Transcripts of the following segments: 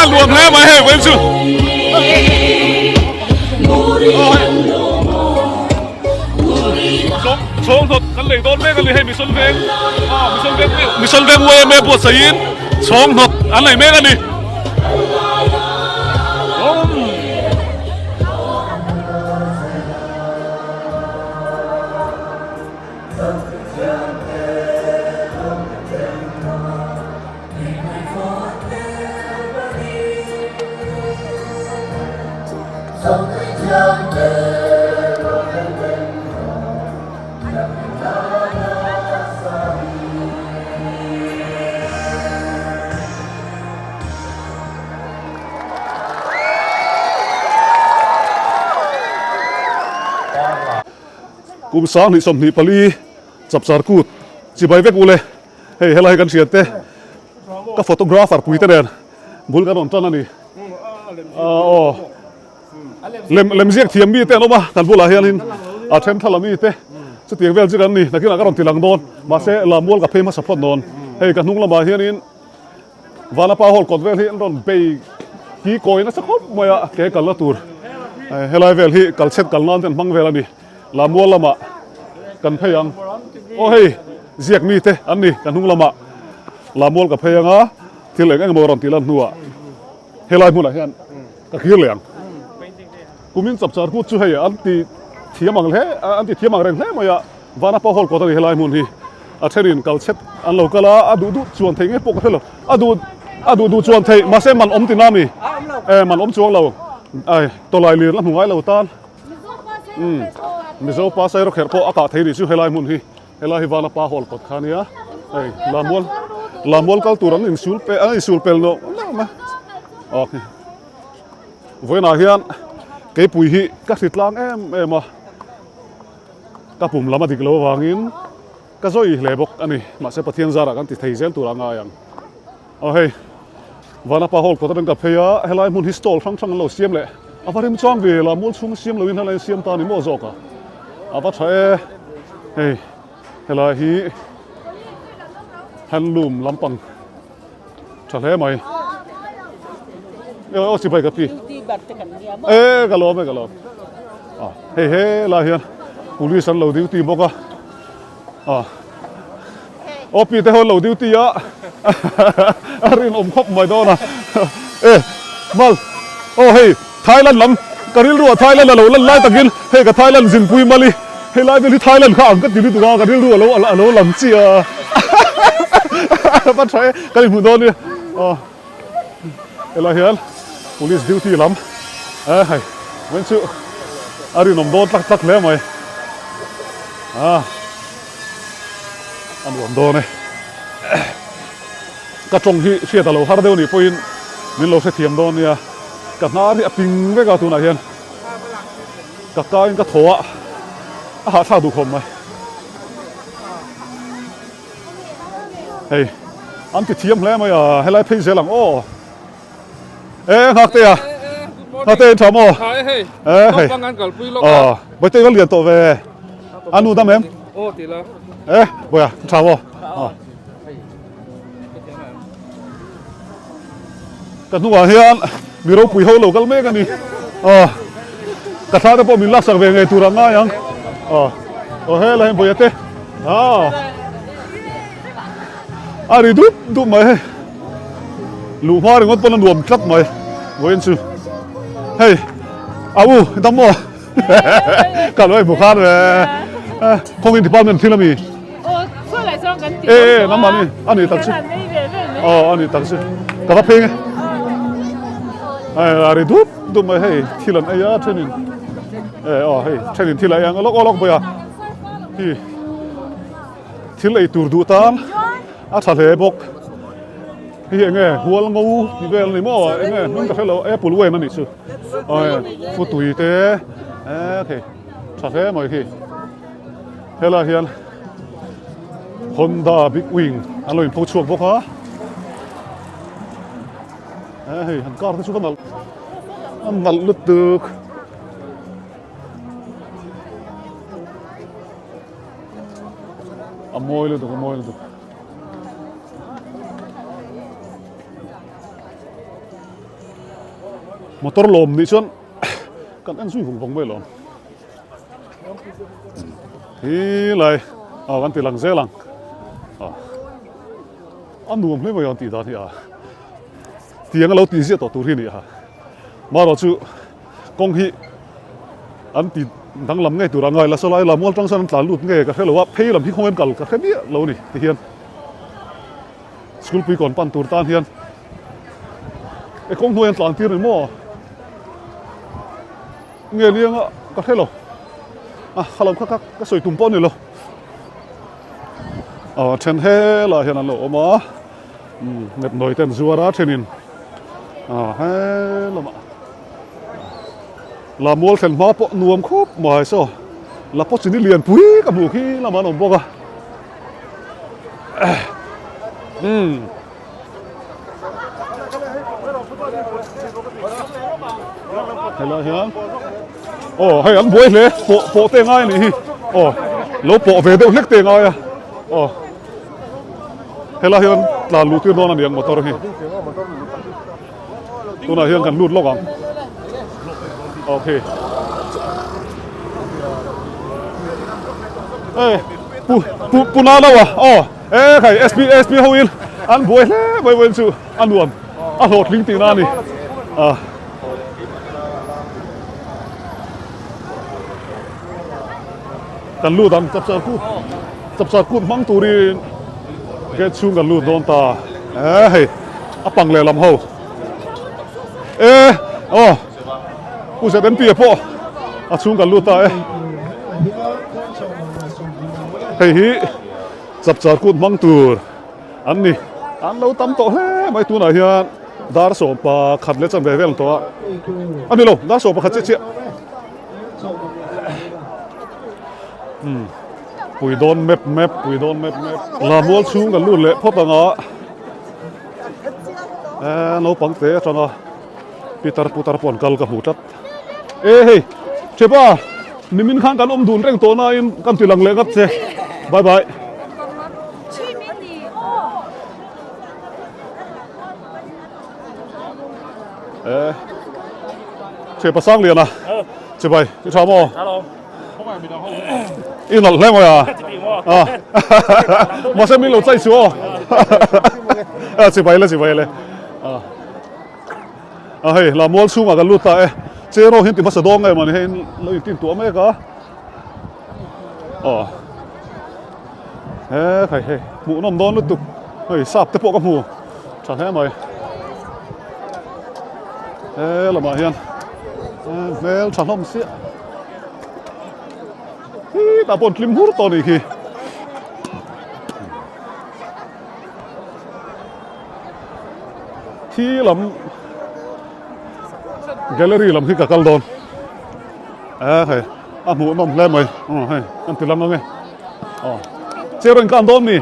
Nuam hle mai hei vawiin chu. Chhawng hnawt kan lei dawn mek a ni hei Mission Veng Mission Veng Mission Veng YMA buatsaihin chhawng hnawt an lei mek a ni. Kum 2024 chapchar kut chibai vek ule hei helai kan hriat te ka photographer pui te nen bul kan rawn tan a ni aw lem lem ziak thiam mi te an awm a kan bulah hianin a then thla la mi te chutiang vel chu kan ni nakinah ka rawn ti lang dawn mahse lammual ka phei hmasa phawt dawn hei ka hnung lamah hianin Vanapa hall kawt vel hi an rawn bei ki kawi nasa khawp mai a ke kalna tur helai vel hi kal chhet kal nan te an hmang vel a ni Lammual lamah kan phei ang aw hei ziak mi te an ni ka hnung lamah Lammual ka phei anga thil eng eng emaw rawn tih lan hnuah helai hmunah hian ka kir leh ang kumin chapchar kut chu hei an ti thiam ang hle an ti thiam ang reng hle mai a Vanapa hall kawt a ni helai hmun hi a thenin kal chhet an lo kal a a duh duh chuan theih nge pawh ka hre lo a duh a duh duh chuan theih mahse man awm tina mi e man awm chuang lo ai tawlai lir la hmu ngai lo tan umm Mizo pa sairo kherh pawh a kah thei nih chu helai hmun hi helai hi Vanapa hall kawt kha ania hei Lamual Lamual kal tur an insul pe an insul pel nawk nawk mai okay vawiinah hian keipui hi ka hri tlang em em a ka pum lam a dik lo avangin ka zawi hle bawk a ni mahse Pathian zarah kan ti thei zel tur a ngai ang aw hei Vanapa hall kawt atang ka phei a helai hmun hi stall hrang hrang an lo siam leh a va rem chuang ve la mual chhung siam loin helai siam ta ni maw zawk a a va tha e hei helai hi handloom lampang tha hle mai aw sipai ka pi e ka lawm e ka lawm a hei he lai hian police an lo duty bawk a a aw pi te ho an lo duty a a rinawm khawp mai dawn a e mal aw hei Thailand lam ka rilru ah Thailand a lo lan lai takin hei ka Thailand zinpui mali hei lai vel hi Thailand kha ang ka ti lutuk a ka rilru alo alo lang chiah a va tha e kan inhmuh dawn nia aw helai hian police duty lam e hei vawiin chu a rinawm dawn tlak tlak hle mai a a nuam dawn e ka tawng hi hriat alo har deuh anih pawhin min lo hrethiam dawn nia. Ka hnar hi a ping vek a tunah hian ka kain ka thaw a, a hahthlak duh khawp mai. Hei an ti thiam hle mai a, helai phei zel ang aw. E nghak te a, nghak te in tha maw? E hei, aw Bawihte i va lian tawh ve, a nu dam em? E Bawiha tha maw? Aw. Ka hnungah hian mi ropui ho lo kal mek a ni. Aw, ka thla te pawh min laksak ve ngei tur a ngai ang. Aw, aw helai hian Bawihate. Aw, a ri dup dup mai hei. Luh hma ringawt pawn a nuam tlat mai vawiin chu. Hei, a u dam maw? Ka lo hmu khan ve. Khawngin department thil a mi? E e nangmah ni a ni tak chu. Aw a ni tak chu. Ka va pheng e. Ai a ri dup dup mai hei thil an ei a thenin. E aw hei thenin thil a ei ang lawk lawk bawih a. Hi thil ei tur duh tan a tha hle bawk. Hei enge hual ngo ti vel a ni maw enge hming ka hre lo apple wen a nih chu. Aw futui te e hei tha hle mai hi. Helaiah hian Honda big wing an lo inpho chhuak bawk a e hei han car te chu va nalh a nalh lutuk a mawi lutuk a mawi lutuk. Motor lawm nih chuan kan en zui vung vung mai lawm. Hi lai a kan ti lang zel ang. A nuam hle mai an tih dan hi a. Tiang a lo tih ziah tawh tur hi a ni a. Marawh chu kawng hi an ti danglam ngei tur a ngai la sawlai la mual tang sawn an tlan lut nge ka hre lo a phei lam hi khawngaih kal ka hre miah lo a ni ti hian school pui kawn pan tur tan hian e kawng hnuai an tlan tir ni maw nge liang a ka hre lo a kha lam kha kha ka sawi tum pawh a ni lo a then helaiah hian an lo awm a Nepnawi te an zuar a thenin ah he lamah la mual thlen hma pawh nuam khawp mai saw la pawh chini lian pui ka hmuh khi lamah an awm bawk a umm. Helai hian aw hei an buai hle pawh pawh te ngai a nih hi aw lo pawh ve deuh hlek te ngai a aw. Helai hian tlan luh tir dawn a ni ang motor hi. Tunah hian kan lut lawk ang. Okay. Hey, pu pu pu na lo a. Oh, eh khai SP SP ho in an buai hle mai vawiin chu a nuam a hlawhtling tihna a ni. Ah. Kan lut ang chapchar kut chapchar kut hmang turin gate chhung kan lut dawn ta e hei a pang leh lam ho e aw Pu ZMP a pawh a chhung kan lut ta e hei hi chapchar kut hmang tur an ni an lo tam tawh hle mai tunah hian dar 11 leh chanve vel tawh a a ni lo dar 11 chiah chiah. Umm pui dawn map map pui dawn map map la mual chhung kan lut leh phawt ang a eh naupang te atanga pitar putar pawh an kal ka hmu tlat e hei thiapa nimin khan kan awm dun reng tawh nain kan ti lang leh ngat che bye bye. Eh, che pasang lian a. Che bai, i tha maw? I nalh hle mai a. Ah. Mahse min lo chai chu aw. Ah, che bai le, che bai le. Ah. Ah hei, la mual chhungah kan lut ta e. Che ro hian ti hmasa dawng nge mawni hei lo in tin tuah mek a. Aw. He khai hei, hmuhnawm dawn lutuk. Hei sap te pawh ka hmu. Tha hle mai. He lamah hian hmel tha hlawm siah. Hi tah pawh an tlim hmur tawh a nih khi. Thi lam gallery lam hi ka kal dawn. E hei a hmuhnawm hle mai. Hei an ti lang ang e. Aw chair in kan dawn mi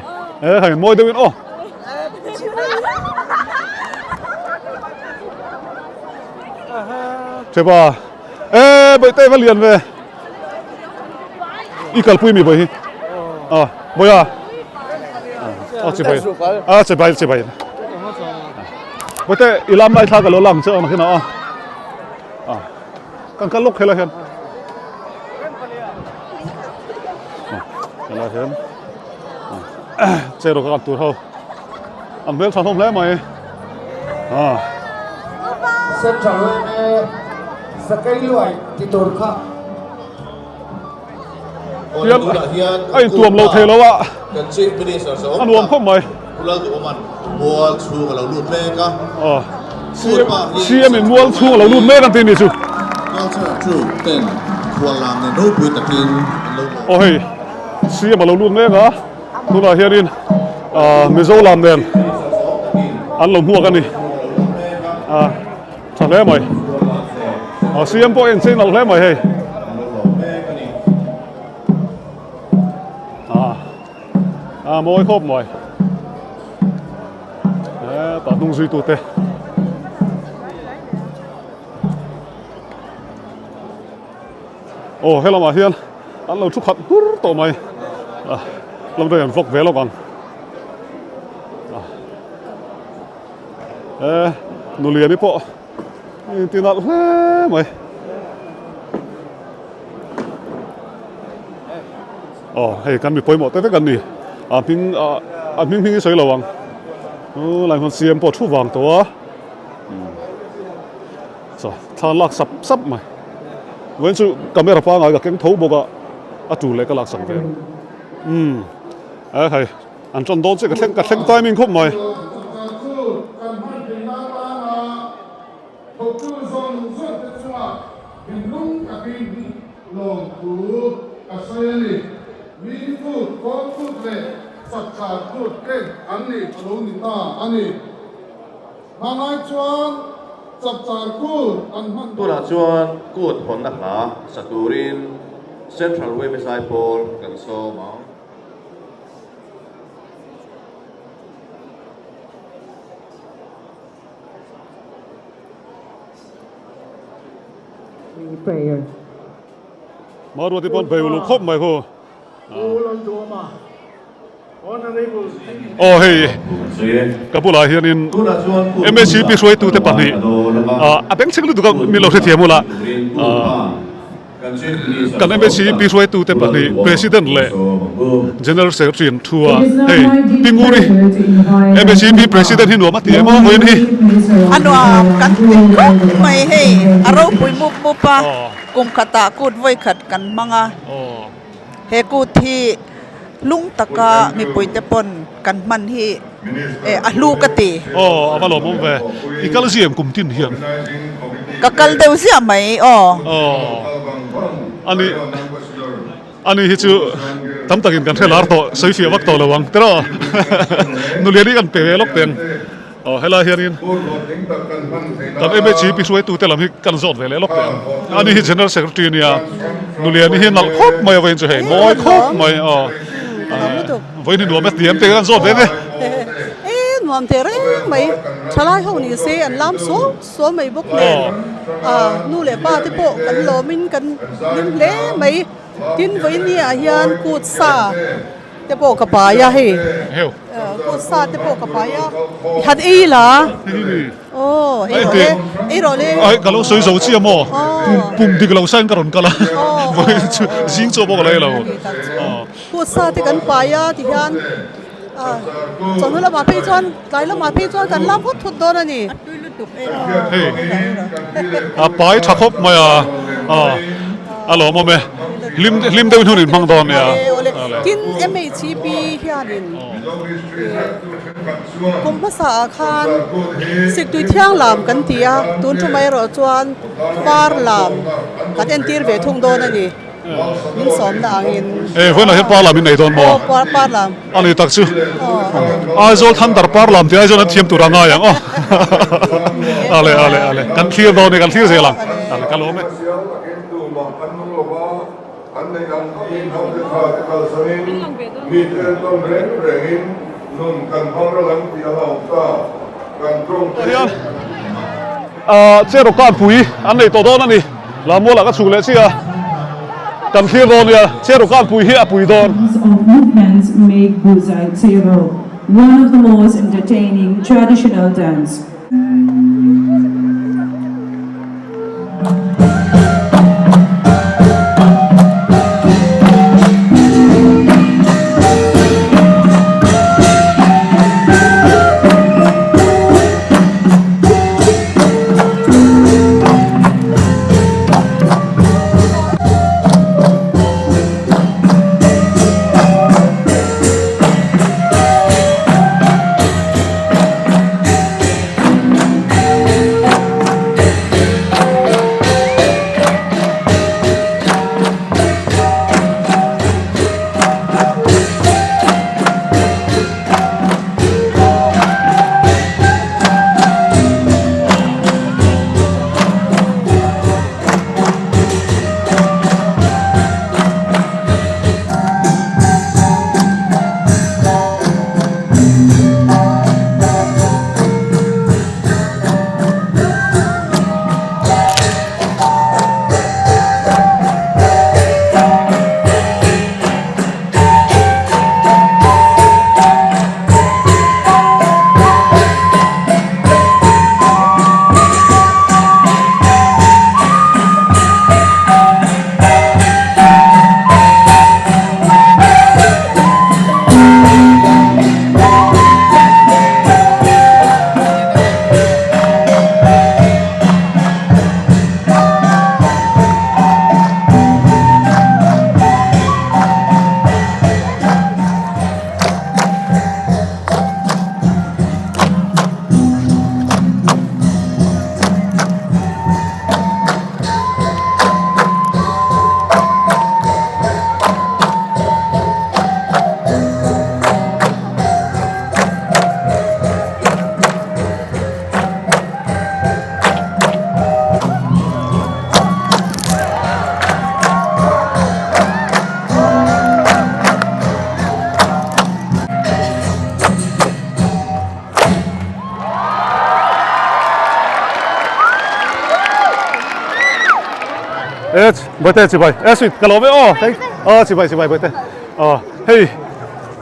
e hei mawi deuhin aw. Theba e bawihte va lian ve i kalpui mi bawi hi a bawiha a chibai a chibai chibai bawihte i lam lai thla ka lo lang che ang hin a a kan kal lawk helai hian helai hian chair ka tur ho an hmel tha hlawm hle mai a Central yma Sakai Luai ti tur kha Hian a intuam lo thei lo a Kan Chief Minister a nuam khawp mai. Pu Lalduhawman mual chhung a lo lut mek a. Aw CM CM in mual chhung a lo lut mek an ti ni chu. Culture Troop ten khuallam nen ropui takin an lo lawm. Aw hei CM a lo lut mek a tunah hianin ah Mizo lam nen an lo hmuak a ni ah tha hle mai. Aw CM pawh en chei nalh hle mai hei. Ah. A mawi khawp mai. E tah hnung zui tute. Aw he lamah hian an lo thu khat hur tawh mai. A lam daih an vlog ve lawk ang. E Nuliani pawh. Inti nalh hle mai. Aw hei kan mi pawimawh te vek an ni. A hming a hming hming hi sawi lo ang. Lai hmun siam pawh thu vang tawh a. Chaw thla lak sap sap mai. Vawiin chu camera pangai ka keng tho bawk a, a tul leh ka lak sak ve ang. Umm e hei an ṭan dawn chiah ka thleng ka thleng timing khawp mai. Hmangai chuan chapchar kut an hman dawn. Tunah chuan kut hawnna hla sa turin Central Yma Zaipawl kan sawm ang. Prayer. Maruati pawn bei uluk khawp mai khu. Aw hei ka bulah hianin MHCP hruaitute pahnih a bengchheng lutuk a min lo hrethiam ula kan MHCP hruaitute pahnih President leh General Secretary an thu a hei Pi Nguri MHCP President hi nuam a ti em aw vawiin hi A nuam kan ti khawp mai hei a ropui mup mup a kum khatah kut vawikhat kan hmang a. He kut hi lung taka mipuite pawn kan hman hi a hlu ka ti. Aw, a va lawmawm ve. I kal ziah em kum tin hian? Ka kal deuh ziah mai aw. Aw, ani ani hi chu tam takin kan hre lar tawh, sawi fiah vak tawh lo ang tiraw? Nulian hi kan pe ve lawk teng. Aw helai hianin kan MHEP hruaitute lam hi kan zawt ve leh lawk teh ang. Ani hi General Secretary a nia, Nuliani hi nalh khawp mai a vawiin chu hei mawi khawp mai aw. Vawiin hi nuam a ti em tih kan zawt ve nia. E nuam teh reng mai, thalai ho ni se an lam suau suau mai bawk nen nu leh pa te pawh kan lawmin kan hlim hle mai. Tin vawiin ni ah hian kut sa te pawh ka pai a hei kut sa te pawh ka pai a i han ei la aw ei rawh le ei rawh le ai ka lo sawi zo chiah maw pum pum dik lo sain ka rawn kal a chu zing chaw pawh ka la ei lo kut sa te kan pai a ti hian chawhnu lamah phei chuan tlai lamah phei chuan kan lam hut hut dawn a ni hei a pai tha khawp mai a A lawmawm e. Hlim hlim deuhin hun in hmang dawn nia. Awle awle. Tin MHCP hianin kum hmasa ah khan Siktui thiang lam kan ti a, tun thu mai erawh chuan par lam kan entir ve thung dawn a ni. Min sawmna angin. E vawiinah hian par lam in nei dawn maw? Aw par lam. A ni tak chu. Aizawl Thunder par lam tih Aizawl an thiam tur a ngai ang aw. Ale ale ale kan thlir dawn e kan thlir zel ang. Ale ka lawm e. Hian Cherokee pui an nei tawh dawn a ni. Lamualah ka chhuk leh chiah a, kan thlir dawn nia, Cherokee pui hi a pui dawn. Of movements make Buzai Chero one of the most entertaining traditional dance. E Bawihte chibai e sweet ka lawm e aw thank aw chibai chibai Bawihte aw hei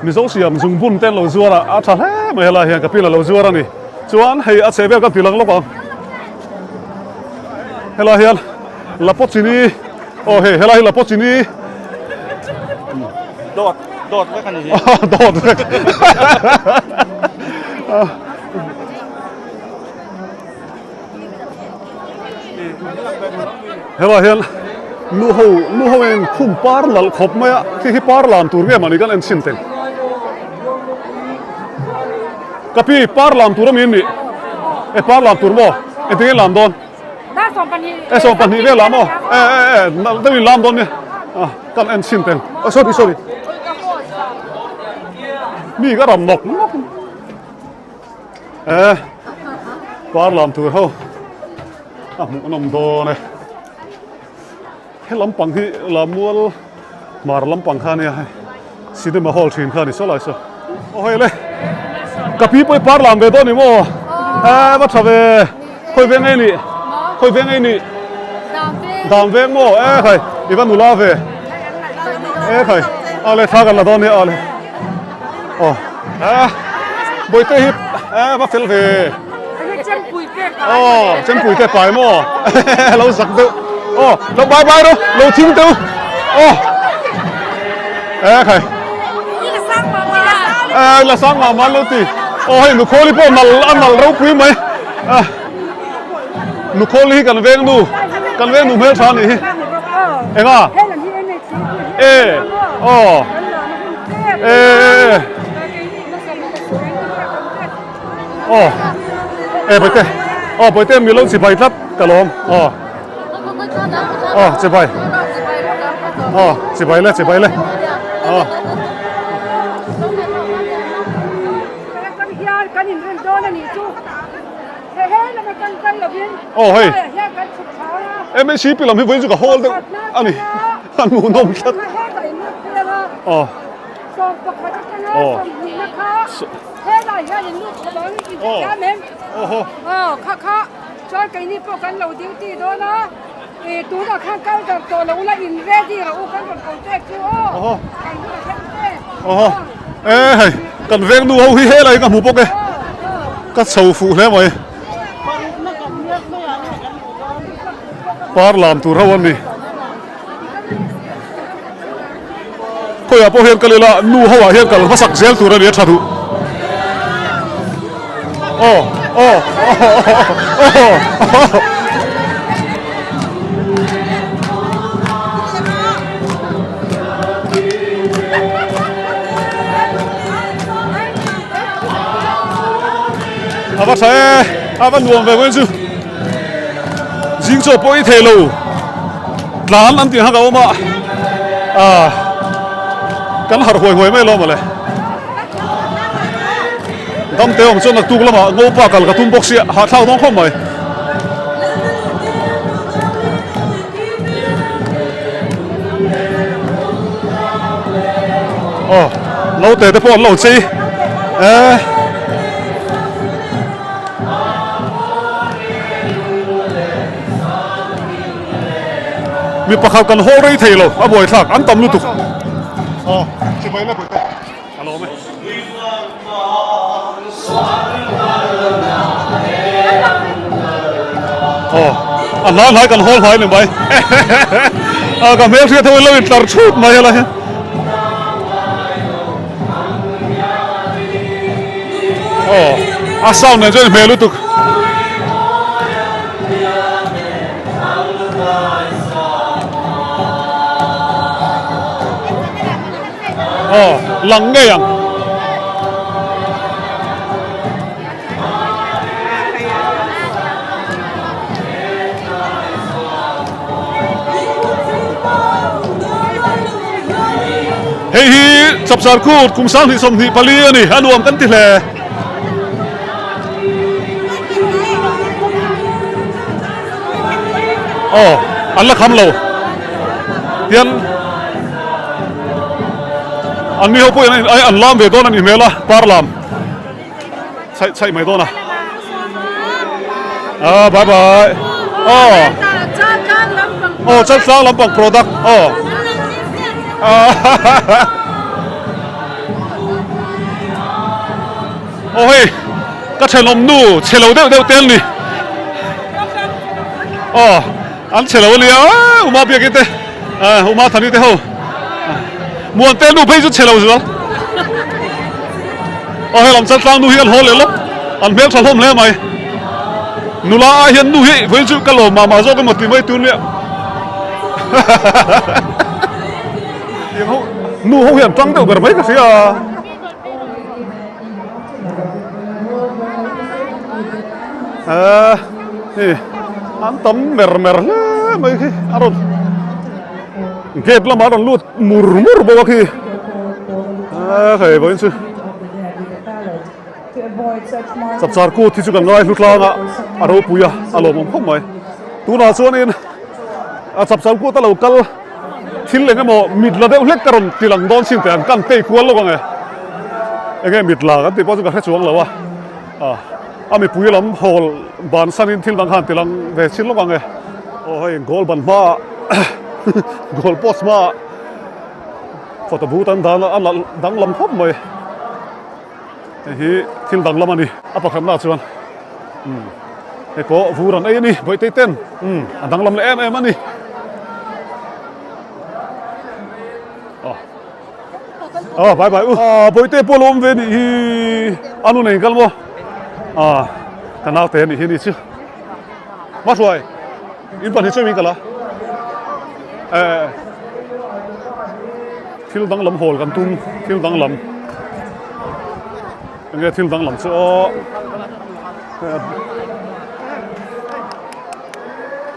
Mizo siam zungbun te an lo zuar a a tha hle mai helai hian ka pi la lo zuar a ni chuan hei a chheh vel kan ti lang lawk ang helai hian Lapochini aw hei helai hi Lapochini Dawt dawt vek a ni hi dawt vek Helai hian nu ho nu ho in khum par lalh khawp mai a khi hi par lam tur nge mahni kan en chhin teng ka pi par lam tur ami nih e par lam tur maw engtin nge lam dawn e 20 vel lam aw e e e nalh deuhin lam dawn nia kan en chhin teng sorry sorry mi ka ram nawk nawk. E par lam tur ho a hmuh nawm dawn e he lampang hi Lamual hmar lampang kha ania hei cinema hall thin kha a ni saw lai saw aw hei le ka pi pawh i par lam ve dawn ni maw e va tha ve khawi veng ei nih khawi veng ei nih dam veng maw e khai i va nula ve e khai a le thla kan la dawn nia a le. Aw eh Bawihte hi eh va fel ve Aw chempui te pai maw lo zak deuh aw lo bye bye rawh lo thing deuh aw eh khai eh la sang mah mah lo ti aw hei nukhawli pawh nal a nal ropui mai ah nukhawli hi kan veng nu kan veng nu hmeltha a nih hi enga e aw e aw e bawihte aw bawihte mi lo chibai tlat ka lawm aw aw chibai aw chibai le chibai le aw Aw hei MHCP lam hi vawiin chu ka hawl deuh a ni a hmuhnawm tlat aw aw aw e hei kan veng nu ho hi helai ka hmu bawk e ka chho fuh hle mai. Par lam tur ho an ni. Khawiah pawh hian kal ila nu ho ah hian kal hmasak zel tur a ni a tha duh. Aw aw aw aw. A va tha e, a va nuam ve vawiin chu zing chaw pawh i thei lo tlan an tih hak a awm a ah kan harh huai huai mai lo mawle dam te awm chuan naktuk lamah ngopa kal ka tum bawk sia hahthlak dawn khawp mai. Aw naute te pawh an lo chei eh mi pakhat kan haw rei thei lo a buai thlak an tam lutuk aw chibai le pawh te a lawm e. Aw a hnai hnai kan hawl hnai ni mai a ka hmel hriat ho in lo in tlar thut mai helai hian aw a sound nen chuan hmel lutuk Aw, lang ngei ang. Hei hi Chapchar Kut kum 2024 a ni, a nuam kan ti hle. Aw, an la kham lo. Tian an mi ho pawh hian ai an lam ve dawn a nih hmel a par lam chhaih chhaih mai dawn a ah bye bye aw. Aw Chaltlang lampang product aw. Aw hei ka thenawm nu chhe lo deuh deuh te an ni. Aw an chhe lo ania Uma Biaki te Uma Thani te ho Muante nu phei chu chhe lo zual. Aw hei lam Chaltlang nu hi an haw leh lawk an hmel tha hlawm hle mai. Nula ah hian nu hi vawiin chu ka lawm mah mah zawk emaw ti mai tur nia. Tiang ho nu ho hian tang deuh ber mai ka hria. Eh hei an tam mer mer hle mai khi a rawn gate lamah a rawn lut mur mur bawk a khi. Eh hei vawiin chu. Chapchar kut hi chu kan ngai hlu tlang a, a ropui a, a lawmawm khawp mai. Tunah chuanin a chapchar kut a lo kal thil eng emaw mit la deuh hlek ka rawn ti lang dawn chin teh ang, kan tei kual lawk ang e. Enge mit la kan tih pawh chu ka hre chuang lo a, a mipui lam hawl bansanin thil dang khan ti lang ve chin lawk ang e. Aw hei goal ban hmaah goal post hmaah photo booth an dan a, a danglam khawp mai. Hei hi thil danglam a ni. A pakhatnaah chuan umm hei pawh vur an ei a ni bawihte ten umm a danglam leh em em a ni. Aw aw bye bye u ah bawihte pawh lo awm ve nih hi a nu nei kal maw ah ka naute a nih hi ni chu Hmahruai in pahnih chu min kal a eh thil danglam hawl kan tum thil danglam enge thil danglam chu aw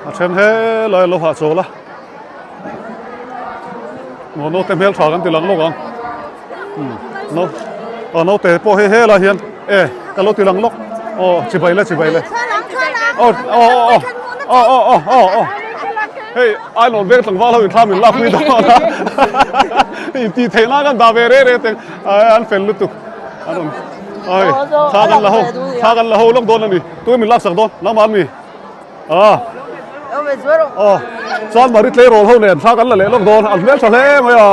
a then helai lo hahchawl a maw naute hmel tha kan ti lang lawk ang no aw naute pawh hei helai hian e ka lo ti lang lawk aw chibai le chibai le aw aw aw aw aw aw aw aw hei Ainawn veng tlangval ho in thla min lak pui dawn a in tih theih nan kan dah ve reh reh teng an fel lutuk an rawn ai thla kan la ho thla kan la ho lawk dawn a ni tunge min lak sak dawn nangmah an mi a aw chuan Mari tleirawl ho nen thla kan la leh lawk dawn an hmel tha hle mai a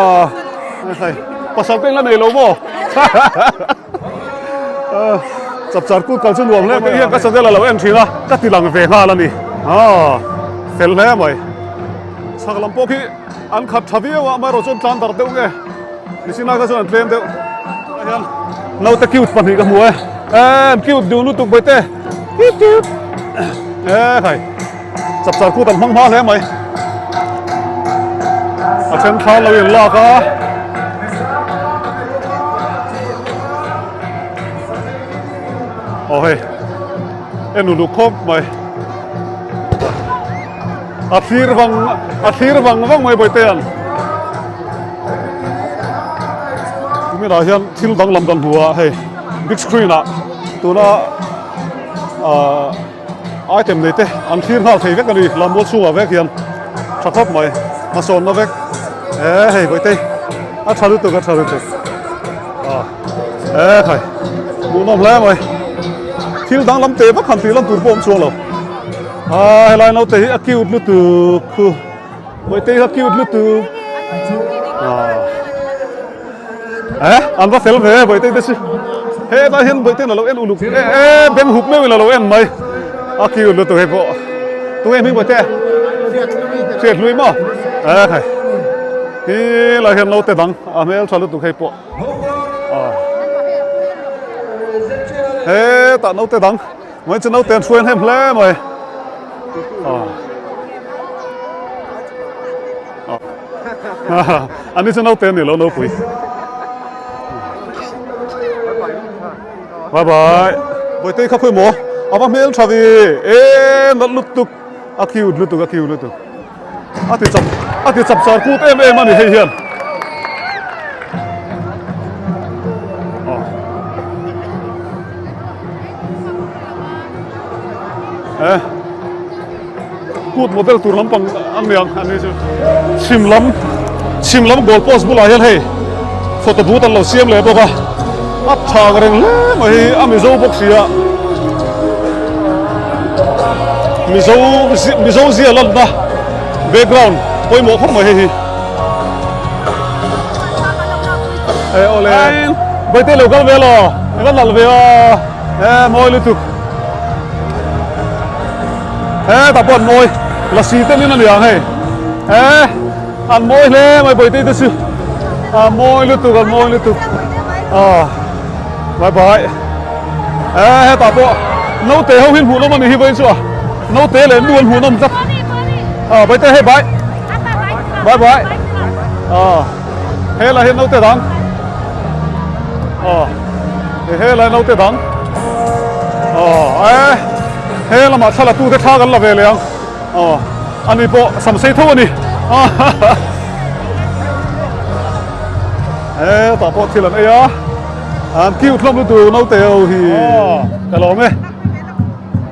hei pasal te in la nei lo maw Chapchar kut kal chu nuam hle mai hian ka channel a lo en thin a ka ti lang ve nghal a ni aw fel hle mai chhak lam pawh khi an khat tha viau a amaherawh chuan tlan darh deuh nge machine ah kha chuan an tlem deuh ah hian naute cute pahnih ka hmu e em cute dun lutuk bawihte cute cute e khai chapchar kut an hmang hma hle mai a then thla lo in lak a. Aw hei en uluk khawp mai a thlir vang a thlir vang vang mai Bawihte-a'n kuminah hian thil danglam kan hmu a hei big screen ah tuna ahh item nei te an thlir nghal thei vek a ni lammual chhungah vek hian tha khawp mai hmasawnna vek e hei Bawihte a tha lutuk a tha lutuk ah e khai hmuhnawm hle mai thil danglam teh vak han tih lan tur pawh awm chuang lo ah helai naute hi a cute lutuk khu Bawihte hi a cute lutuk ah eh an va fel ve Bawihte te chu hetah hian Bawihte in a lo en uluk e e beng hup meuhin a lo en mai a cute lutuk hei pawh tunge hming Bawihte hriat hlui maw eh khai hi lai hian naute dang a hmel tha lutuk hei pawh ah hetah naute dang mai chu naute an hruai hnem hle mai ah Ani chu naute ani lo nopui. Bye bye. Bawitei kha khawi maw? A va hmel tha ve. E nalh lutuk. A cute lutuk a cute lutuk. A ti chap a ti chap char kut em em ani hei hian. Eh. Kut model tur lampang an ni ang an ni chu chhim lam chhim lam goal post bulah hian hei photo booth an lo siam leh bawk a a tha ang reng hle mai hi a mizo bawk si a mizo mizo zia lanna. Background pawimawh khawp mai hei hi. E awle Bawihtei lo kal ve law i va nalh ve aw e mawi lutuk hetah pawh an mawi lasi te nin a ni ang hei e an mawi hle mai Bawihtei te chu a mawi lutuk an mawi lutuk a bye bye e hetah pawh naute ho hi hmuhnawm a ni hi vawiin chu a naute leh nu an hmuhnawm tlat a Bawihtei hei bye. Bye bye. Ờ. He là hiện naute dang. Ờ. He là naute dang. Ờ. E. He lama thla la tu te thla kan la ve leh ang. Ờ. Ani pawh sam sei tho ani. E tah pawh thil an ei a. An cute hlawm lutuk naute ho hi. Ka lawm e.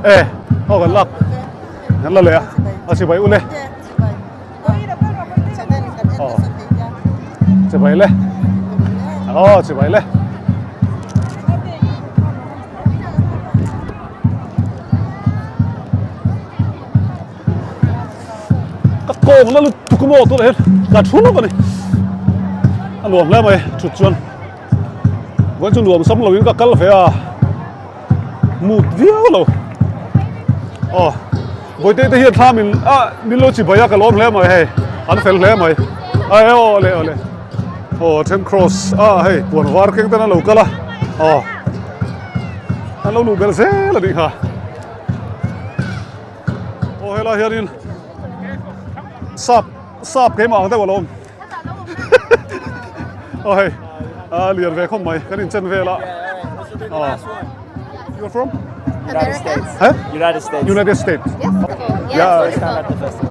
E. Aw kan lak. Kan la leh a. A chibai ule. Chibai le. Aw chibai le. Ka kawng na lutuk maw tunah hian ka thu lawk a ni. A nuam hle mai thut chuan. Vawiin chu nuam sam loin ka kal ve a. Mut viau lo. Aw Bawihte te hian thla min ah min lo chi bai a ka lawm hle mai hei an fel hle mai ai aw le aw le aw then cross a hei puan var keng ten an lo kal a aw an lo luh belh zel a nih kha aw helai hianin sap sap keimah ang deuh a lo awm. Aw hei a lian ve khawp mai kan inchen vel a aw You are from? United States. Huh? United States. United States. Yes. Yeah. First time at the festival.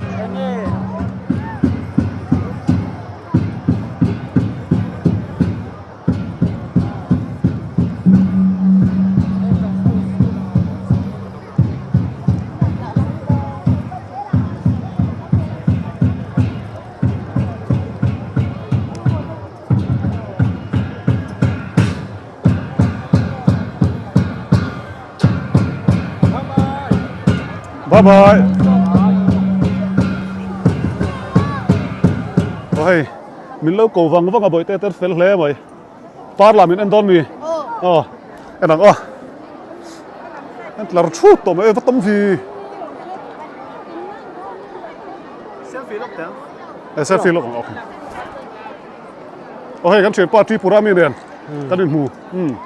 Bye bye. Aw hei, min lo ko vang vang a bawihte te fel hle mai. Par lam in en dawn mi? Aw, en ang aw. An tlar thut tawh mai, va tam vi. Selfie lawk teh ang. Eh, selfie lawk ang, okay. Aw hei, kan thianpa Tripura mi nen kan inhmu. Hmm.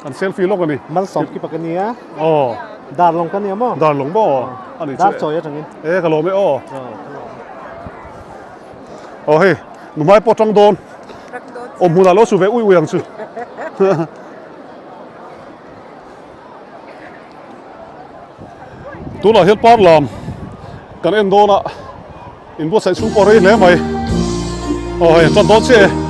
Kan selfie lawk a ni. Malsawm ki pak a nia. Aw. Darlawng ka nia maw? Darlawng maw? A ni chu. Dar chawi atangin. Eh, ka lawm e aw. Aw hei, nuhmai pawh tang dawn. Awm hmunah lo su ve ui ui ang chu. Tunah hian par lam kan en dawn a, inbuatsaih chhung pawh rei hle mai. Aw hei tan dawn chiah e.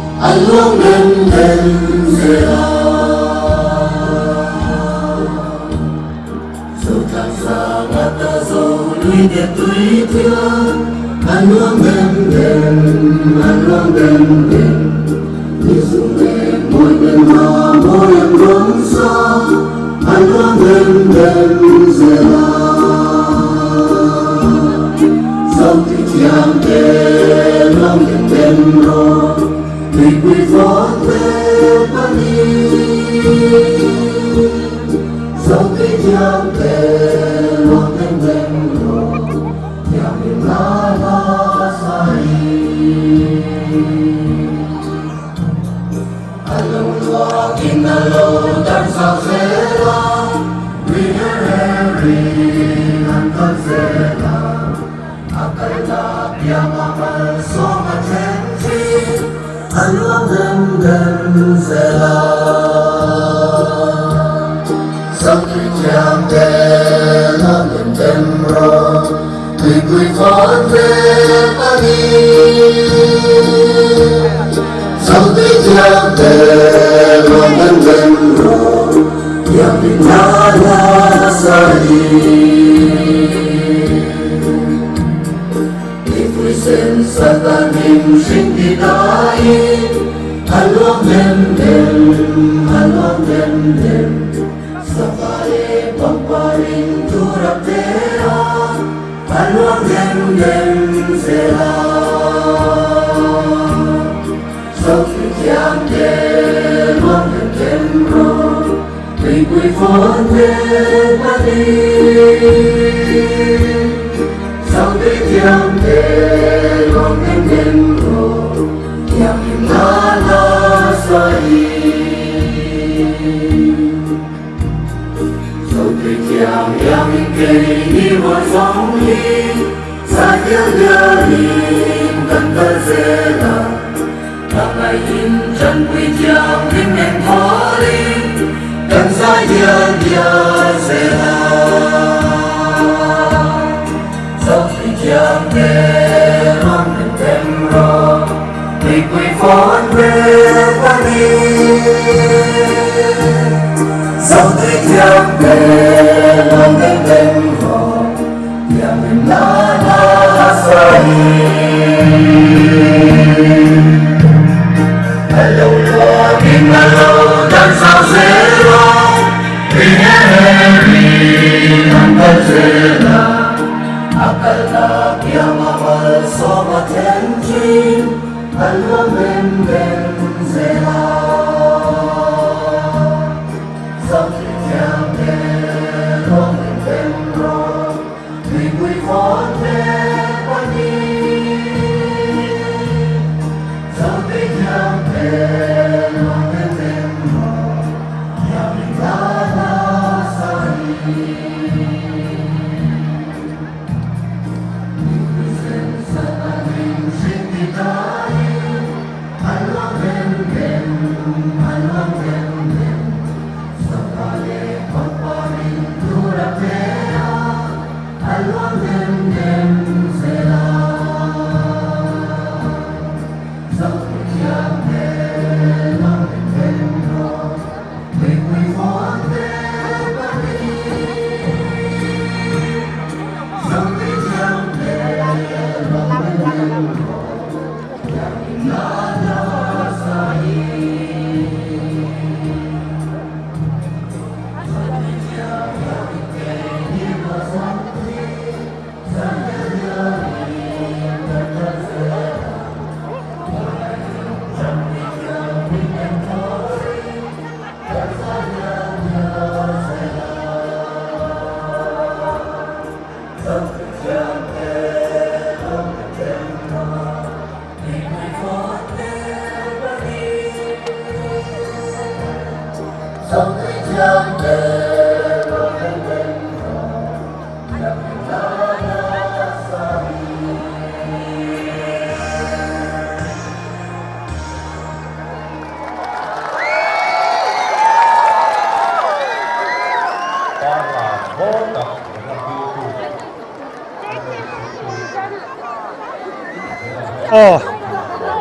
Aw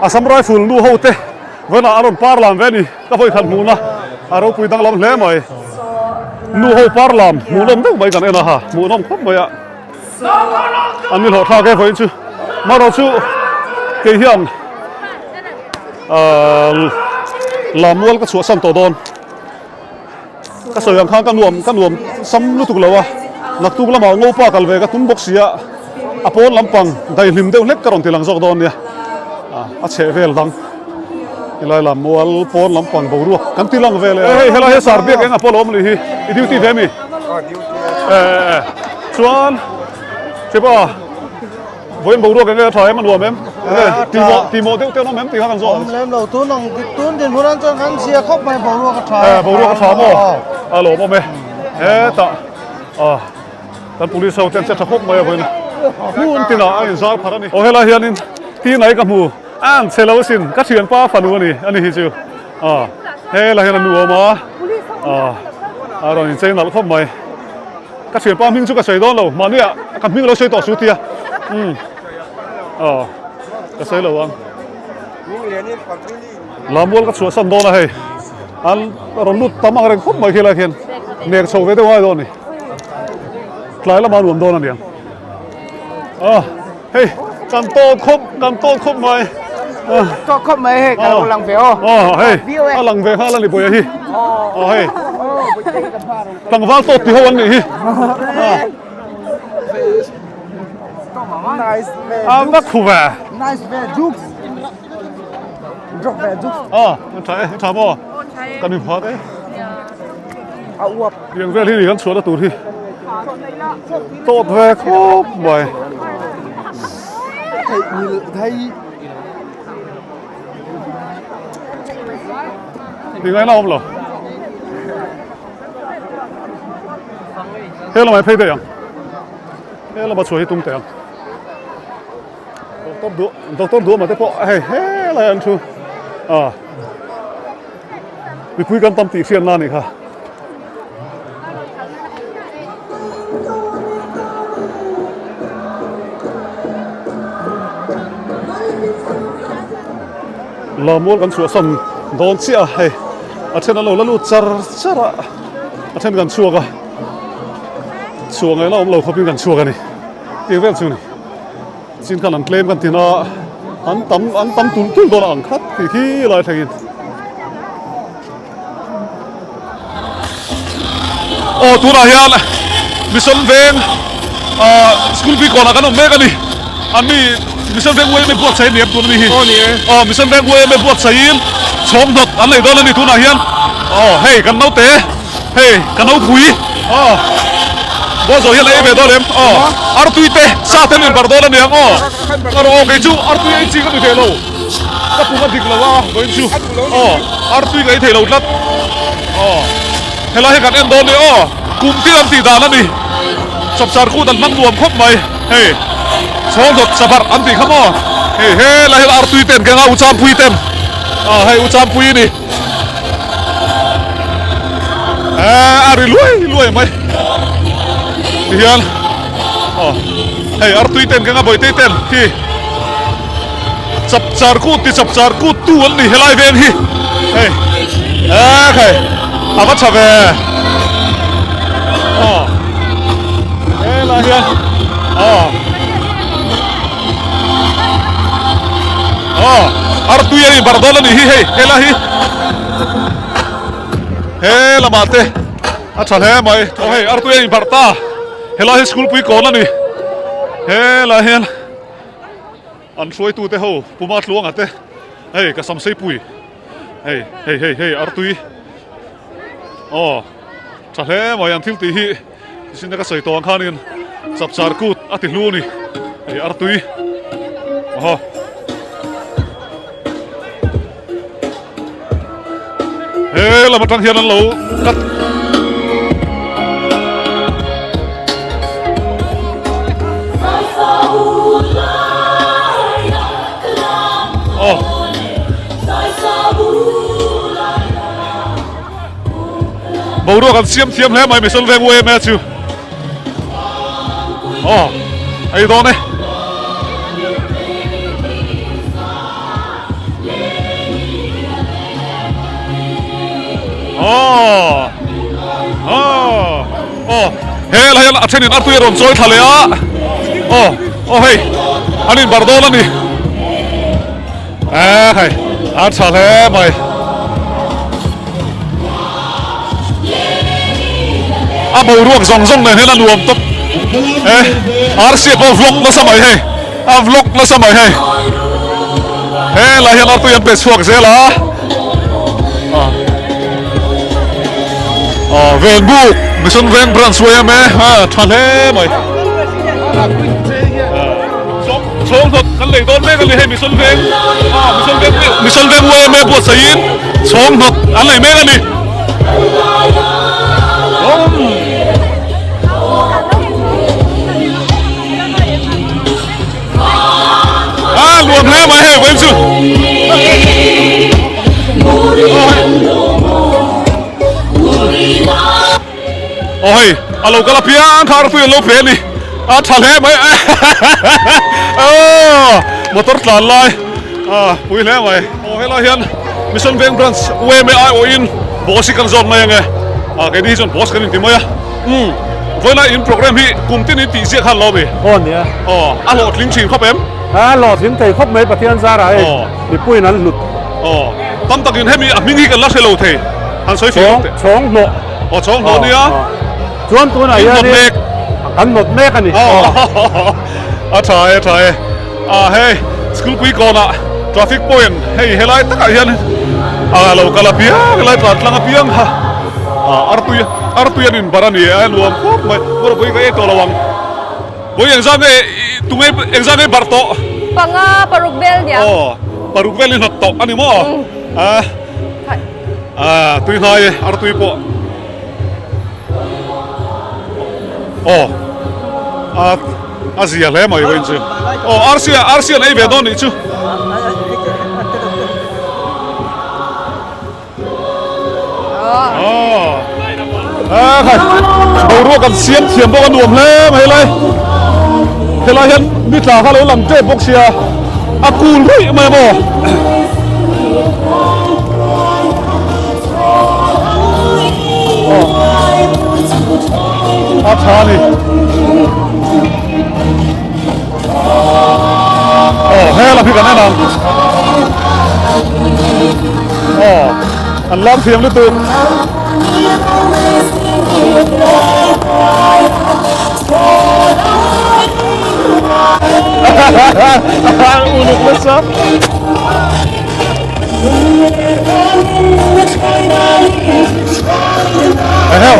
Assam Rifle nu ho te vawiinah a rawn par lam ve a ni ka vawi khat hmuhna a ropui danglam hle mai nu ho par lam hmuhnawm deuh mai kan en a ha hmuhnawm khawp mai a an ni hlawh thlak e vawiin chu marawh chu kei hian ahh lammual ka chhuahsan tawh dawn. Ka sawi ang khan ka nuam ka nuam sam lutuk lo a, naktuk lamah ngopa kal ve ka tum bawk si a, a pawn lampang daihlim deuh hlek ka rawn ti lang zawk dawn nia, a chheh vel dang helai lam mual pawn lampang boruak kan ti lang vel e. Hei helai hi sar biak eng a pawh lo awm ni hi i duty ve mi? E e chuan Chepa. Vawiin boruak enge a tha em a nuam em? Enge tihmawh tihmawh deuh te an awm em tih kha kan zawh ang. Awm lem lo tun ang tun dinhmun an chuan kan zia khawp mai boruak a tha e. Boruak a tha maw? A lawmawm e. Hetah ah kan police ho te an che tha khawp mai a vawiin hmun tinah a inzar pharh a ni. Aw helai hianin Tinai ka hmu a ang chhe lo asin ka thianpa fanu a ni a ni hi chu ah helai hian a nu a awm a ah a rawn inchei nalh khawp mai. Ka thianpa hming chu ka sawi dawn lo, mahnia ka hming lo sawi tawh su tia. Umm. Aw. Ka sawi lo ang. Lammual ka chhuahsan dawn a hei. An rawn lut tam ang reng khawp mai khilai khian. Nek chho ve deuh ngai dawn a ni. Tlai lamah a nuam dawn a niang. Aw. Hei kan tawt khawp kan tawt khawp mai. Tawt khawp mai hei ka lo lang ve aw. Aw hei a lang ve nghal a ni Bawiha hi. Aw hei tlangval tawt ti ho an nih hi. A va khu ve. Nice ve jukes. Drop ve jukes. A tha e tha maw? Kan in phat e. A uap. Tiang vel hi ni kan chhuahna tur hi. Tawt ve khawp mai. Theih ngil thei. Ti ngai la awm lo. He lamah hi phei daih ang. He lama chhuah hi tum teh ang. Doctor duh doctor duhma te pawh hei helai an thu a mipui kan tam tih hriatna a nih kha. Lamual kan chhuahsan dawn chiah a hei a then an lo la lut char char a a then kan chhuak a chhuah ngaihna awm lo khawpin kan chhuak a ni tih vel chu a ni chin khan an tlem kan tin a an tam an tam tul tul dawn a ang khat tih khi lai thlengin. Aw tunah hian Mission Veng ah school bik kawnah kan awm mek a ni. An mi Mission Veng UMA buatsaih a ni em tun a ni hi. Aw ni e. Aw Mission Veng UMA buatsaihin chhawm hnawt an nei dawn a ni tunah hian. Aw hei kan naute hei ka nopui aw Buazo hian a ei ve dawn em aw artui te sa te an inbarh dawn a ni ang aw. Aw kei chu artui ei chi ka ni ve lo. Ka pum a dik lo a vawiin chu aw artui ka ei thei lo tlat aw helai hi kan en dawn ni aw kum tin an tih dan a ni chawpchar kut an hmang nuam khawp mai hei chhawngdawt sabarh an tih kha maw hei helai hian artui te an keng a uchampui ten aw hei uchampui a ni eh a ri luai luai mai tihian aw hei artui te an keng a bawihte ten khi. Chapchar kut ti chapchar kut tu an ni helai veng hi hei ek hei a va tha ve aw helai hian aw aw artui a ni bar dawn a nih hi hei helai hi he lamah te a tha hle mai aw hei artui a inbarh ta helai hi school pui kawn a ni helai hian. An hruaitute ho Puma Tluanga te hei ka sam seipui hei hei hei hei artui aw tha hle mai an thil tih hi sin ka sawi tawh ang khanin chapchar kut a ti hlu a ni hei artui aw he lam atang hian an lo cut aw boruak an siam thiam hle mai Mission Veng yma chu aw ei dawn e. Aw aw aw he lai hian a thenin artui a rawn chawi thla leh a aw aw hei an inbarh dawn a ni eh hei a tha hle mai. A boruak zawng zawng nen hian a nuam tawp eh RCA pawh vlog nasa mai hei. A vlog nasa mai hei. Helai hian artui an pe chhuak zel a. Ah Venbuk Mission Veng Branch YMA a tha hle mai. Chhawng hnawt kan lei dawn mek a ni hei Mission Veng ah Mission Veng Mission Veng YMA buatsaihin chhawng hnawt an lei mek a ni. A luam hle mai hei vawiin chu. Aw hei a lo kal apiang kha artui an lo pe a ni a tha hle mai aw motor tlan lai a pui hle mai aw helai hian Mission Veng Branch UMA aiawhin boss hi kan zawt mai ange a keini hi chuan boss kan inti mai a umm vawiin in program hi kum tin in tih ziah khan lo mi Aw nia. Aw a hlawhtling thin khawp em? A hlawhtling thei khawp mai Pathian zarah hei mipuiin an hlut. Aw tam takin hemi a hming hi kan la hre lo thei han sawi fih teh. Chhawng hnawh. Aw chhawng hnawh nia. Chuan tunah hianin In hnawt mek. Kan nawt mek a ni. A tha e, a tha e. A hei school pui kawnah traffic point hei helai takah hian a lo kal apiang helai tlan tlang apiang kha artui artui an inbar a ni a nuam khawp mai. Pawh pui ka ei tawh lo ang. Pui engzat nge tunge engzat nge bar tawh? Panga paruk vel nia. Aw paruk vel i hnawt tawh a ni maw? A a tui hnai e artui pawh. Aw a a zia hle mai vawiin chu. Aw arsi arsi an ei ve dawn nih chu. Aw a khai boruak an siam thiam bawk a nuam hle mai helai helai hian ni tla kha lo lang tep bawk sia a kul ruih mai maw. A tha a ni. Aw he lam hi kan en ang. Aw an lam thiam lutuk. Uluk nasa. Eheu.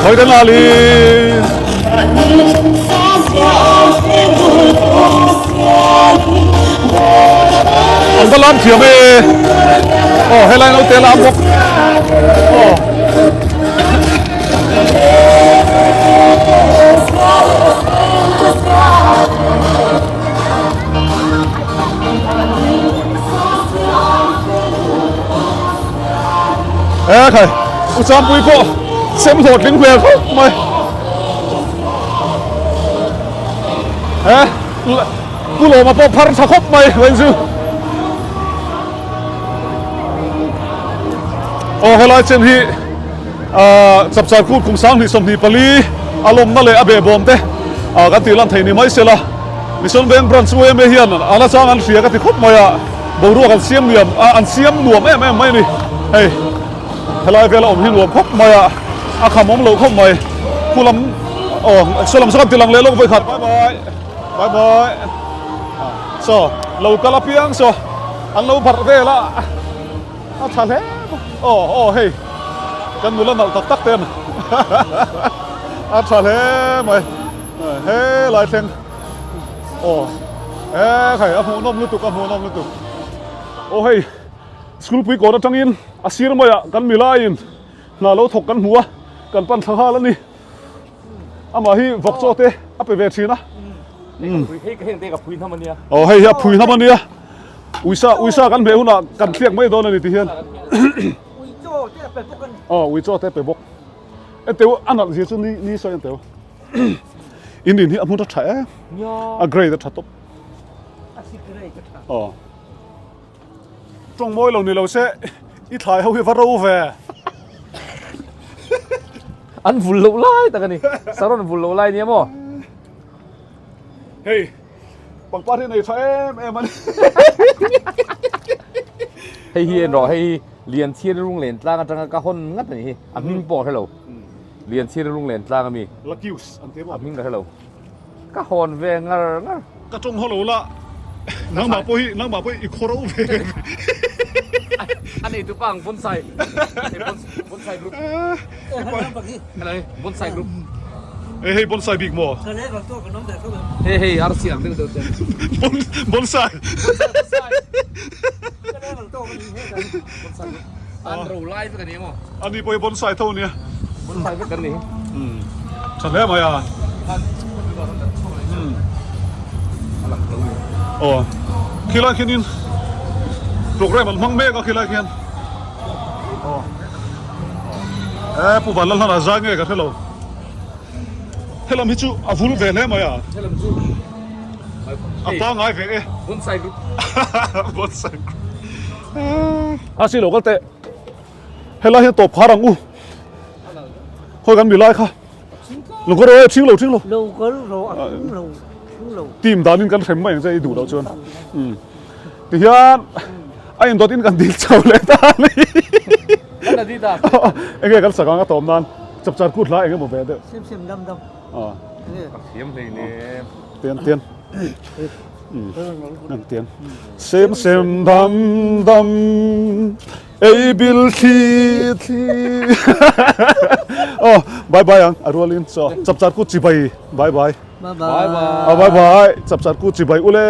Khoi den la li. An va lam thiam e. Oh, helai no te lam bawk. Oh. E khai u champui pawh sem hlawh tling hmel khawp mai e pu lawma pawh phar tha khawp mai vawiin chu aw helai chen hi chapchar kut kum 20 24 a lawmna leh a behbawm te kan tih lan thei ni mai sela. Mission Veng Branch UMA hian a la chang an hria ka ti khawp mai a, boruak an siam nuam a, an siam nuam em em mai a ni. Hei helai vela awm hi nuam khawp mai a, a kham awm loh khawp mai. Khu lam aw saw lam saw kan ti lang leh lawk vawikhat. Bye bye bye bye saw lo kal apiang saw an lo barh vel a, a tha hle bawk. Aw aw hei kan nula nalh tak tak te an a tha hle mai. He lai thleng aw he khai a hmuhnawm lutuk a hmuhnawm lutuk aw hei school pui kawr atangin a sir maiah kan milaiin hna lo thawk kan hmu a kan pan thla nghal a ni amah hi vawk chaw te a pe ve thin a aw hei hi a phui hnam a nia uisa uisa kan hmeh hunah kan thliak mai dawn a ni ti hian aw ui chaw te a pe bawk. Enteu a nalh zia chu ni ni sawi enteu in in hi a hmun a tha em a grade a tha tawp aw tawng mawi lo ni lo se i thlai ho hi va ro ve an vul loh lai tak a ni saron vul loh lai nia maw hei pangpar hi nei tha em em a ni hei hi en rawh hei hi Lianchhir lunglen tlang atanga ka hawn ngat a ni hi a hming pawh ka hre lo Lianchhir lunglen tlang a mi Lakius an ti maw a hming ka hre lo ka hawn ve ngar ngar ka tawng haw lo la nangmah pawh hi nangmah pawh hi i khaw ro ve a nei tu pa ang bonsai bonsai group bonsai group Hei hei bonsai bik maw? Hei hei arsi ang deuh deuh te. Bonsai. An ro lai vek a ni maw? Ani pawh hi bonsai tho a nia. Bonsai vek kan ni. Tha hle mai a. Aw khilai khianin program an hmang mek a khilai khian. Aw. E Pu Vanlalhlan a zai nge ka hre lo. Helam hi chu a vul ve hle mai a. Helam chu a pangai ve e. Bonsai group. Bonsai group. A si lo kal teh. Helai hian tawp khar ang u. Khawi kan mi lai kha. Lo kal rawh e thing lo thing lo. Lo kal rawh a thing lo thing lo. Team danin kan hrem mai ang che i duh loh chuan. Tihian a indawt in kan dil chho leh ta a ni. Kan la di ta. Enge kan sak ang a tawm nan chapchar kut hla eng emaw ve deuh. Sim sim dam dam. Ka thiam hlei nem. Tian tian. Ang tian. Sem sem dam dam ei bil thli thli. Oh, bye bye ang a rualin chaw chapchar kut chibai bye bye. Bye bye. Bye bye chapchar kut chibai ule.